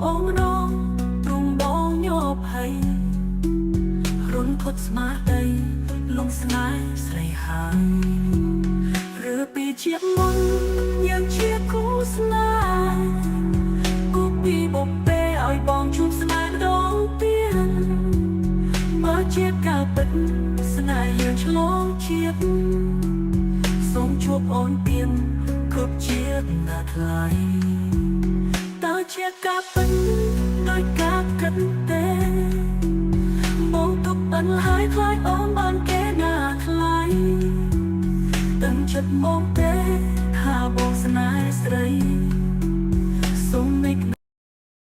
អូនម្ដងទ្រង់បងញភ័យរុនធត់ស្មារតីលងស្នេហ៍ស្រីហើយឬពីជាតិមុនយើងជាគូស្នេហ៍គូពីបុពេឲ្យបងជួបស្នេហ៍ម្ដងទៀតបើជាការពិតស្នេហ៍យើងឆ្លងជាតិសូមជួបអូនទៀនគ្រប់ជាតិណាថ្លៃតើជាការពិតដោយការគិតទេបងទុកអិនហើយខ្លាចអូនបានគេណាថ្លៃដឹងចិត្តមកទេថាបងស្នេហ៍ស្រី